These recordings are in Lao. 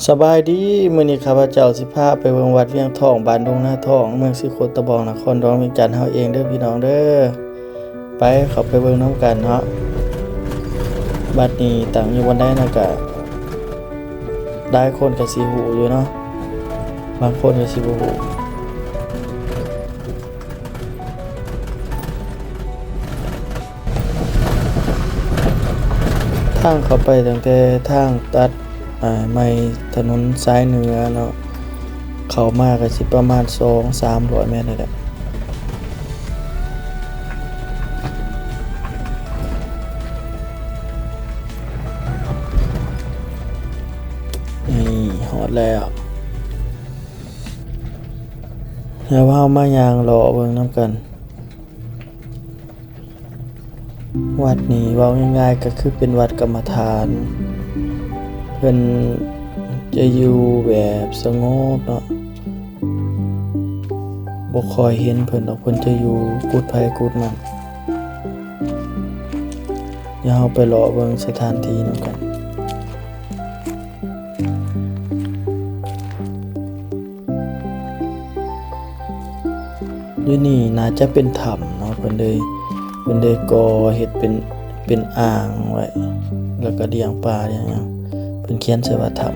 ສະບາຍດີ, ມື້ນີ້ຂ້າພະເຈົ້າຊິພາໄປເບິ່ງວັດວຽງທອງ ບ້ານດົງນາທອງ ເມືອງສີໂຄດຕະບອງ ນະຄອນຫຼວງວຽງຈັນເຮົາເອງເດີພີ່ນ້ອງເດີ. ໄປ ເຂົ້າໄປເບິ່ງນຳກັນເນາະ. ວັດນີ້ຕັ້ງຢູ່ບ່ອນໃດນະ ກະຫຼາຍຄົນກະຊິຮູ້ຢູ່ເນາະ, ບາງຄົນກະຊິບໍ່ຮູ້. ທາງເຂົ້າໄປຕັ້ງແຕ່ທາງຕັດ ອ່າ ໃໝ່ຖະໜົນສາຍເໜືອເນາະ, ເຂົ້າມາກໍຊິປະມານສອງສາມຮ້ອຍແມັດນີ້ແຫຼະ. ນີ້ ຮອດແລ້ວ. ແລ້ວເຮົາມາຍ່າງເລາະເບິ່ງນຳກັນ. ວັດນີ້ເວົ້າງ່າຍໆກໍຄືເປັນວັດກຳມະຖານ, ເພິ່ນຈະຢູ່ແບບສະຫງົບເນາະ, ບໍ່ຄ່ອຍເຫັນເພິ່ນດອກ, ເພິ່ນຈະຢູ່ກຸດໃຜກຸດມັນ. ດຽວເຮົາໄປເລາະເບິ່ງສະຖານທີ່ນຳກັນ. ຢູ່ນີ້ໜ້າຈະເປັນຖ້ຳເນາະ, ເພິ່ນໄດ້ ເພິ່ນໄດ້ກໍ່ເຮັດເປັນ ເປັນອ່າງໄວ້ ແລ້ວກໍລ້ຽງປາລ້ຽງຫຍັງ, ເພິ່ນຂຽນໃສ່ວ່າຖ້ຳ.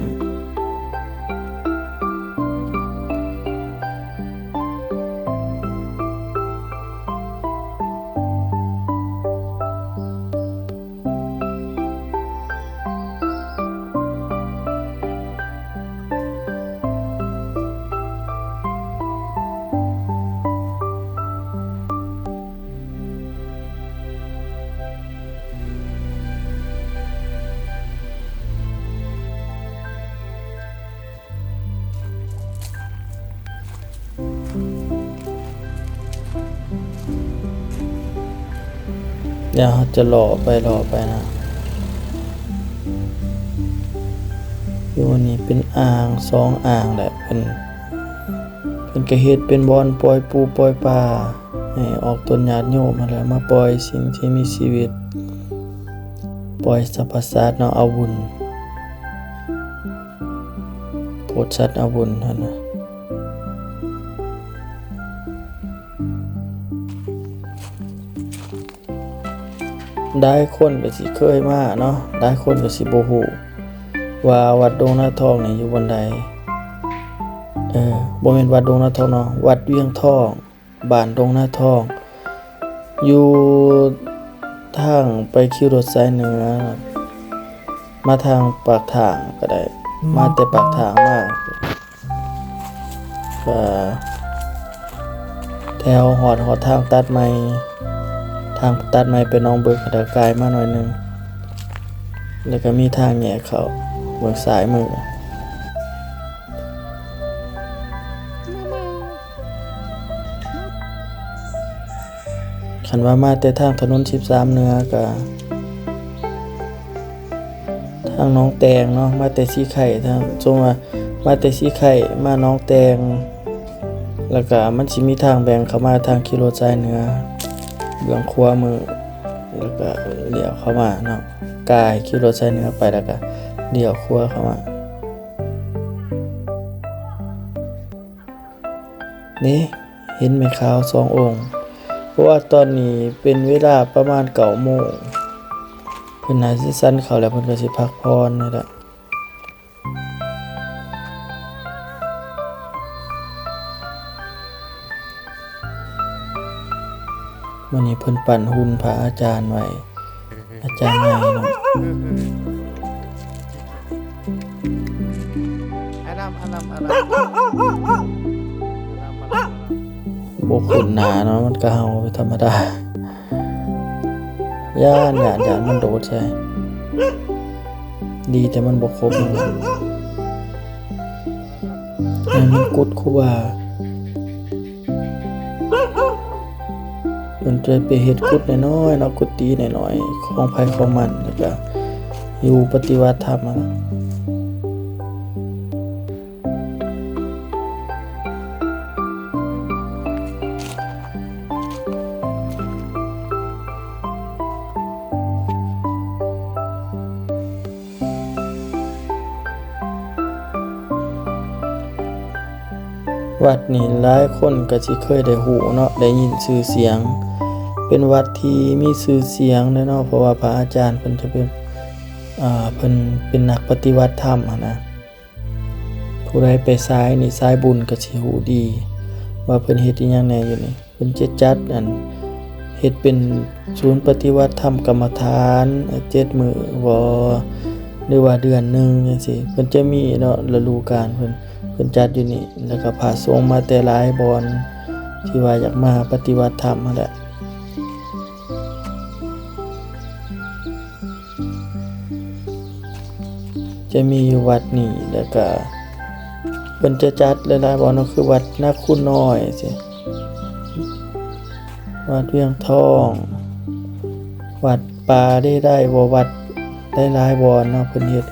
ດຽວເຮົາຈະເລາະໄປເລາະໄປນະ. ຢູ່ນີ້ເປັນອ່າງສອງອ່າງແຫຼະ, ເພິ່ນ ເພິ່ນກໍເຮັດເປັນບ່ອນປ່ອຍປູປ່ອຍປາ ໃຫ້ອອກຕົນຍາດໂຍມຫັ້ນແຫຼະ, ມາປ່ອຍສິ່ງທີ່ມີຊີວິດ, ປ່ອຍສັບພະສັດເນາະ, ເອົາບຸນ ໂພດສັດເອົາບຸນຫັ້ນນະ. ຫຼາຍຄົນກໍຊິເຄີຍມາເນາະ, ຫຼາຍຄົນກໍຊິບໍ່ຮູ້ວ່າວັດດົງນາທອງນີ້ຢູ່ບ່ອນໃດ. ເອີ ບໍ່ແມ່ນວັດດົງນາທອງເນາະ, ວັດວຽງທອງ ບ້ານດົງນາທອງ ຢູ່ທາງໄປຄິວລົດສາຍເໜືອ ມາທາງປາກທາງກໍໄດ້, ມາແຕ່ປາກທາງມາ ກໍແຖວຮອດ ຮອດທາງຕັດໃໝ່, ທາງຕັດໃໝ່ໄປໜອງເບີກ ແລ້ວກາຍມາໜ້ອຍໜຶ່ງ, ແລ້ວກໍມີທາງແຍກເຂົ້າເບື້ອງຊ້າຍມື. ຄັນວ່າມາແຕ່ທາງຖະໜົນສິບສາມເໜືອ ກະທາງໜອງແຕງເນາະ, ມາແຕ່ສີໄຄ, ທາງ ສົມມຸດວ່າມາແຕ່ສີໄຄ ມາໜອງແຕງ, ແລ້ວກະມັນຊິມີທາງແບ່ງເຂົ້າມາທາງຄິວລົດສາຍເໜືອ ເບື້ອງຂວາມື, ແລ້ວກະລ້ຽວເຂົ້າມາເນາະ, ກາຍຄິວລົດສາຍເໜືອໄປ ແລ້ວກະລ້ຽວຂວາເຂົ້າມາ. ນີ້ ເຫັນແມ່ຂາວສອງອົງ, ເພາະວ່າຕອນນີ້ເປັນເວລາປະມານເກົ້າໂມງ, ເພິ່ນໜ້າຊິສັນເຂົ້າແລ້ວ, ເພິ່ນກໍຊິພັກຜ່ອນນີ້ແຫຼະ. ມື້ນີ້ເພິ່ນປັ້ນຫຸ່ນພະອາຈານໄວ້. ອາຈານໃຫຍ່ເນາະ. ບໍ່ຄຸ້ນໜ້າເນາະ, ມັນກໍເຫົ່າເປັນທຳມະດາ. ຢ້ານ, ຢ້ານ, ຢ້ານມັນໂດດໃສ່. ດີແຕ່ມັນບໍ່ຄົບມັນ. ໃຫ້ມັນກຸດຄູບາ. ເພິ່ນຈະໄປເຮັດກຸດນ້ອຍໆເນາະ, ກຸດຕີນ້ອຍໆ ຂອງໃຜຂອງມັນ, ແລ້ວກະຢູ່ປະຕິບັດທຳຫັ້ນນະ. ວັດນີ້ຫຼາຍຄົນກໍຊິເຄີຍໄດ້ຮູ້ເນາະ ໄດ້ຍິນຊື່ສຽງ ເປັນວັດທີ່ມີຊື່ສຽງເດ້ເນາະ ເພາະວ່າພະອາຈານເພິ່ນຈະເປັນ ອ່າ ເພິ່ນເປັນນັກປະຕິບັດທຳຫັ້ນນະ. ຜູ້ໃດໄປສາຍນີ້ ສາຍບຸນກໍຊິຮູ້ດີວ່າເພິ່ນເຮັດອີ່ຫຍັງແດ່ຢູ່ນີ້. ເພິ່ນຈະຈັດອັນ ເຮັດເປັນສູນປະຕິບັດທຳກຳມະຖານເຈັດມື້ບໍ ຫຼືວ່າເດືອນໜຶ່ງຈັ່ງຊີ້. ເພິ່ນຈະມີເນາະ ລະດູການເພິ່ນ ເພິ່ນຈັດຢູ່ນີ້ ແລ້ວກໍພະສົງມາແຕ່ຫຼາຍບ່ອນ ທີ່ວ່າຢາກມາປະຕິບັດທຳຫັ້ນແຫຼະ. ຈະມີຢູ່ວັດນີ້ ແລ້ວກະເພິ່ນຈະຈັດຫຼາຍໆບ່ອນເນາະ ຄືວັດນາຄູນ້ອຍຊີ້ ວັດວຽງທອງ ວັດປ່າເດໄດ ບໍ່ ວັດຫຼາຍໆບ່ອນເນາະ ເພິ່ນເຮັດ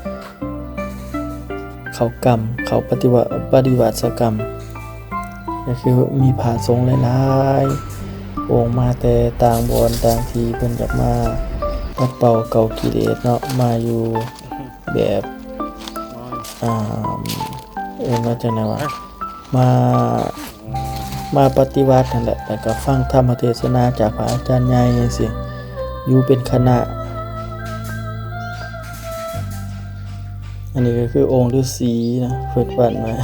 ເຂົ້າກຳ ເຂົ້າປະຕິວະ ປະຕິວັດສະກຳ ກໍຄືມີພະສົງຫຼາຍໆອົງມາແຕ່ຕ່າງບ່ອນຕ່າງທີ່ ເພິ່ນຢາກມາປັດເປົ່າເກົ່າກິເລດເນາະ ມາຢູ່ແບບ ອ່າ ເອີ້ນວ່າຈັ່ງໃດວະ ມາ ມາປະຕິບັດຫັ້ນແຫຼະ ແລ້ວກໍຟັງທຳມະເທດສະໜາຈາກພະອາຈານໃຫຍ່ຈັ່ງຊີ້ ຢູ່ເປັນຄະນະ. ອັນນີ້ກໍຄືອົງລືສີນະ ເພິ່ນປັ້ນມາ.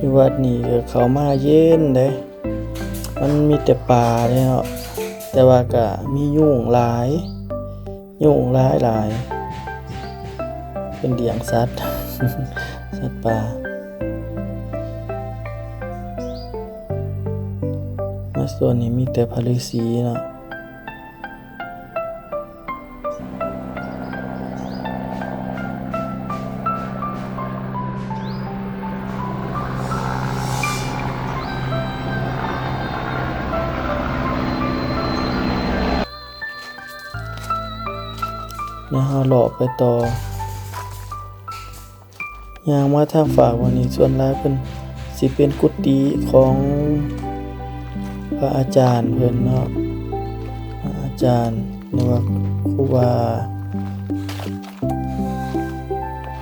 ຢູ່ວັດນີ້ກໍເຂົ້າມາເຢັນເດ້ ມັນມີແຕ່ປ່າເດ້ເນາະ ແຕ່ວ່າກໍມີຍຸງຫຼາຍ ຍຸງຫຼາຍໆ ເພິ່ນລ້ຽງສັດ ສັດປ່າ. ໃນສ່ວນນີ້ມີແຕ່ພະລືສີເນາະ. ແລ້ວເຮົາເລາະໄປຕໍ່. ຍ່າງມາທາງຟາກວັດນີ້ ສ່ວນຫຼາຍເພິ່ນຊິເປັນກຸຕິຂອງພະອາຈານເພິ່ນເນາະ ພະອາຈານ ຫຼືວ່າຄູບາ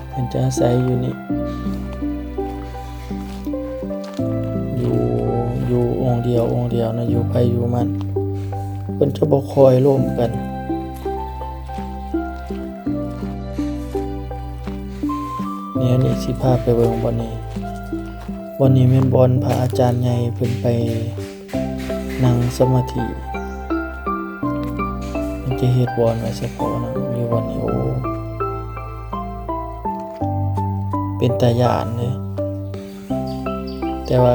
ເພິ່ນຈະອາໄສຢູ່ນີ້ ຢູ່ ຢູ່ອົງດຽວ ອົງດຽວນະ ຢູ່ໃຜຢູ່ມັນ ເພິ່ນຈະບໍ່ຄ່ອຍລົມກັນ. ນີ້ ອັນນີ້ຊິພາໄປເບິ່ງບ່ອນນີ້ ບ່ອນນີ້ແມ່ນບ່ອນພະອາຈານໃຫຍ່ເພິ່ນໄປນັ່ງສະມາທິ ເພິ່ນຈະເຮັດບ່ອນໄວ້ສະເພາະນະ ຢູ່ບ່ອນນີ້ ໂອ້ ເປັນຕາຢ້ານເດ້. ແຕ່ວ່າ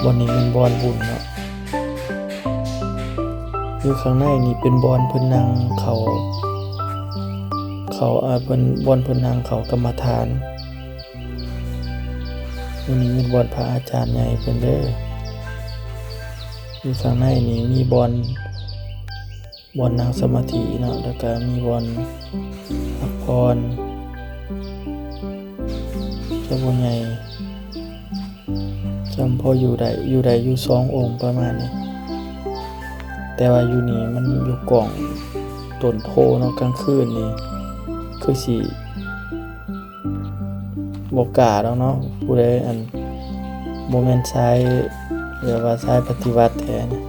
ບ່ອນນີ້ແມ່ນບ່ອນບຸນເນາະ ຢູ່ຂ້າງໃນນີ້ເປັນບ່ອນເພິ່ນນັ່ງເຂົ້າ ເຂົ້າ ເອີ ເພິ່ນ ບ່ອນເພິ່ນນັ່ງເຂົ້າກຳມະຖານ. ບ່ອນນີ້ແມ່ນບ່ອນພະອາຈານໃຫຍ່ເພິ່ນເດີ ຢູ່ຂ້າງໃນນີ້ມີບ່ອນ ບ່ອນນັ່ງສະມາທິເນາະ ແລ້ວກະມີບ່ອນພັກຜ່ອນ ຈະບໍ່ໃຫຍ່ ສ່ຳພໍຢູ່ໄດ້ ຢູ່ໄດ້ຢູ່ສອງອົງປະມານນີ້ ແຕ່ວ່າຢູ່ນີ້ມັນຢູ່ກ້ອງຕົ້ນໂພເນາະ ກາງຄືນນີ້ຄືຊິ ບໍ່ກ້າດອກເນາະ ຜູ້ໃດອັນ ບໍ່ແມ່ນສາຍ ແບບວ່າສາຍປະຕິວັດແທ້ນະ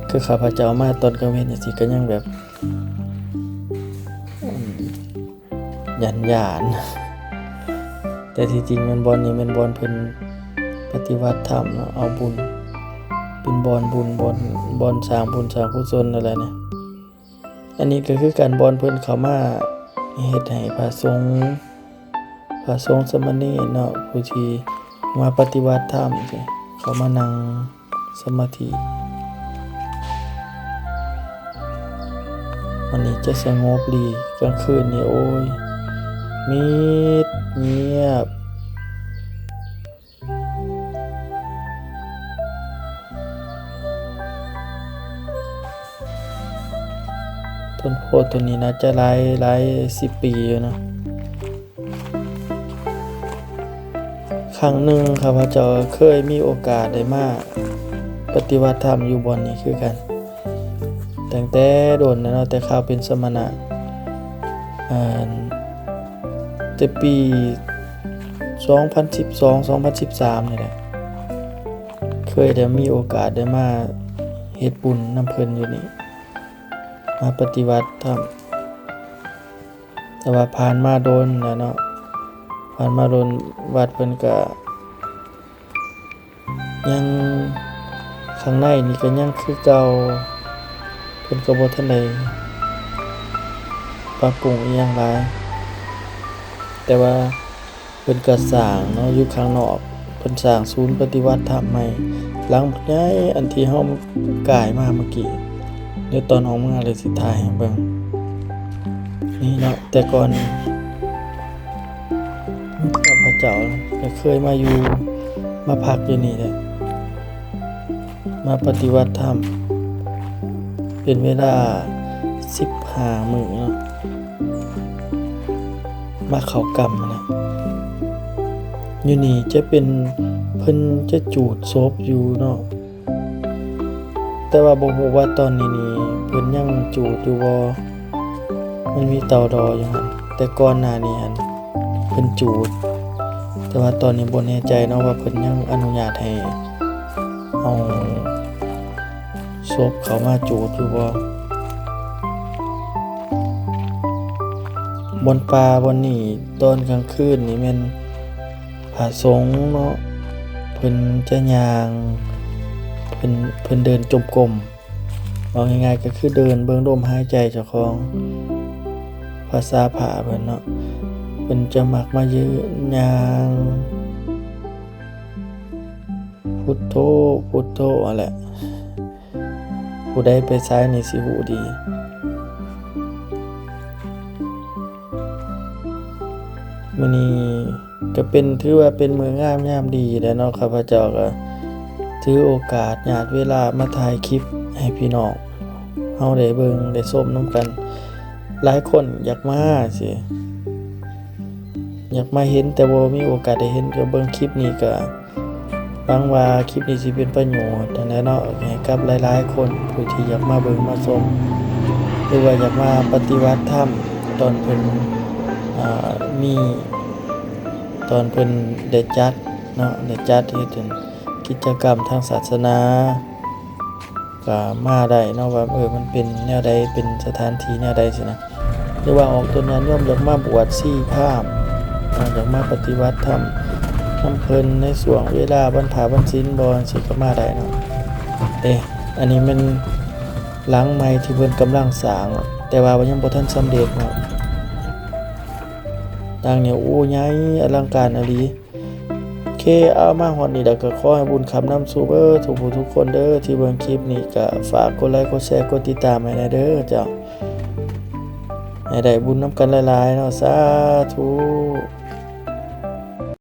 ຄືຂ້າພະເຈົ້າມາຕອນກາງເວັນຈັ່ງຊີ້ ກໍຍັງແບບ ຢ້ານໆ ແຕ່ທີ່ຈິງແມ່ນບ່ອນນີ້ແມ່ນບ່ອນເພິ່ນປະຕິບັດທຳເນາະ ເອົາບຸນ ເປັນບ່ອນບຸນ ບ່ອນ ບ່ອນສ້າງບຸນສ້າງກຸສົນນັ້ນແຫຼະນະ. ອັນນີ້ກໍຄືກັນ ບ່ອນເພິ່ນເຂົ້າມາເຮັດໃຫ້ພະສົງ ພະສົງສາມະເນນເນາະ ຜູ້ທີ່ມາປະຕິບັດທຳ ເຂົ້າມານັ່ງສະມາທິ. ອັນນີ້ຈະສະຫງົບດີ ກາງຄືນນີ້ ໂອ້ຍ ມິດງຽບ. ຕົ້ນໂພຕົ້ນນີ້ໜ້າຈະຫຼາຍ ຫຼາຍສິບປີຢູ່ເນາະ ຂ ຄັ້ງໜຶ່ງ ຂ້າພະເຈົ້າເຄີຍມີໂອກາດໄດ້ມາປະຕິບັດທຳຢູ່ບ່ອນນີ້ຄືກັນ ຕັ້ງແຕ່ດົນແລ້ວເນາະ, ແຕ່ຄາວເປັນສະມະນະ ອັນ ແຕ່ປີສອງພັນສິບສອງ ສອງພັນສິບສາມນີ້ແຫຼະ ເຄີຍໄດ້ມີໂອກາດໄດ້ມາເຮັດບຸນນຳເພິ່ນຢູ່ນີ້ ມາປະຕິບັດທຳ. ແຕ່ວ່າຜ່ານມາດົນແລ້ວເນາະ, ຜ່ານມາດົນ ວັດເພິ່ນກະຍັງ ຂ້າງໃນນີ້ກະຍັງຄືເກົ່າ, ເພິ່ນກະບໍ່ທັນໄດ້ປັບປຸງອີ່ຫຍັງຫຼາຍ. ແຕ່ວ່າເພິ່ນກະສ້າງເນາະ ຢູ່ຂ້າງນອກ ເພິ່ນສ້າງສູນປະຕິບັດທຳໃໝ່ ຫຼັງບັກໃຫຍ່ ອັນທີ່ເຮົາກ່າຍມາເມື່ອກີ້. ດຽວຕອນອອກມາແລ້ວຊິຖ່າຍໃຫ້ເບິ່ງ. ນີ້ເນາະ ແຕ່ກ່ອນຂ້າພະເຈົ້າກະເຄີຍມາຢູ່ ມາພັກຢູ່ນີ້ແຫຼະ ມາປະຕິບັດທຳເປັນເວລາສິບຫ້າມື້ເນາະ ມາເຂົ້າກຳຫັ້ນແຫຼະ. ຢູ່ນີ້ຈະເປັນ ເພິ່ນຈະຈູດສົບຢູ່ເນາະ. ແຕ່ວ່າບໍ່ຮູ້ວ່າຕອນນີ້ນີ້ເພິ່ນຍັງຈູດຢູ່ບໍ່ ມັນມີເຕົາດໍຢູ່ຫັ້ນ. ແຕ່ກ່ອນໜ້ານີ້ຫັ້ນເພິ່ນຈູດ ແຕ່ວ່າຕອນນີ້ບໍ່ແນ່ໃຈເນາະວ່າເພິ່ນຍັງອະນຸຍາດໃຫ້ເອົາສົບເຂົ້າມາຈູດຢູ່ບໍ່. ບ່ອນປ່າບ່ອນນີ້ຕອນກາງຄືນນີ້ແມ່ນ ພະສົງເນາະ ເພິ່ນຈະຍ່າງ ເພິ່ນ ເພິ່ນເດີນຈົງກົມ ເວົ້າງ່າຍໆກະຄືເດີນເບິ່ງລົມຫາຍໃຈເຈົ້າຂອງ ພາສາພະເພິ່ນເນາະ. ເພິ່ນຈະມັກມາຢືນຍ່າງ ພຸດໂທ ພຸດໂທຫັ້ນແຫຼະ. ຜູ້ໃດໄປສາຍນີ້ຊິຮູ້ດີ. ມື້ນີ້ກະເປັນ ຖືວ່າເປັນມື້ງາມຍາມດີແຫຼະເນາະ, ຂ້າພະເຈົ້າກະຖືໂອກາດຍາດເວລາມາຖ່າຍຄລິບໃຫ້ພີ່ນ້ອງເຮົາໄດ້ເບິ່ງໄດ້ຊົມນຳກັນ. ຫຼາຍຄົນຢາກມາຊີ້ ຢາກມາເຫັນ ແຕ່ບໍ່ມີໂອກາດໄດ້ເຫັນ ກະເບິ່ງຄລິບນີ້ກະ ຫວັງວ່າຄລິບນີ້ຊິເປັນປະໂຫຍດຫັ້ນແຫຼະເນາະ ໃຫ້ກັບຫຼາຍໆຄົນ ຜູ້ທີ່ຢາກມາເບິ່ງມາຊົມ ຫຼືວ່າຢາກມາປະຕິບັດທຳ ຕອນເພິ່ນ ອາ ມີ ຕອນເພິ່ນໄດ້ຈັດເນາະ ໄດ້ຈັດເຮັດ ກິດຈະກຳທາງສາສະໜາ ກະມາໄດ້ເນາະ ວ່າ ເອີ ມັນເປັນແນວໃດ ເປັນສະຖານທີ່ແນວໃດຊີ້ນະ. ຫຼືວ່າອອກຕົນຍາດໂຍມຢາກມາບວດຊີພາມ ອາ ຢາກມາປະຕິບັດທຳນຳເພິ່ນໃນຊ່ວງເວລາວັນພະວັນສິນບໍ່ ຈັ່ງຊີ້ກະມາໄດ້ເນາະ. ເດ້ ອັນນີ້ແມ່ນຫຼັງໃໝ່ທີ່ເພິ່ນກຳລັງສ້າງ ແຕ່ວ່າຍັງບໍ່ທັນສຳເລັດເນາະ. ຫຼັງນີ້ ໂອ້ ໃຫຍ່ອະລັງການອີ່ຫຼີ. ໂອເຄ ເອົາ ມາຮອດນີ້ແລ້ວກະຂໍໃຫ້ບຸນຄ້ຳນຳສູ່ເບີດທຸກຜູ້ທຸກຄົນເດີ ທີ່ເບິ່ງຄລິບນີ້ກະຝາກກົດໄລກ໌ ກົດແຊ ກົດຕິດຕາມໃຫ້ແດ່ເດີເຈົ້າ ໃຫ້ໄດ້ບຸນນຳກັນຫຼາຍໆເນາະ ສາທຸ.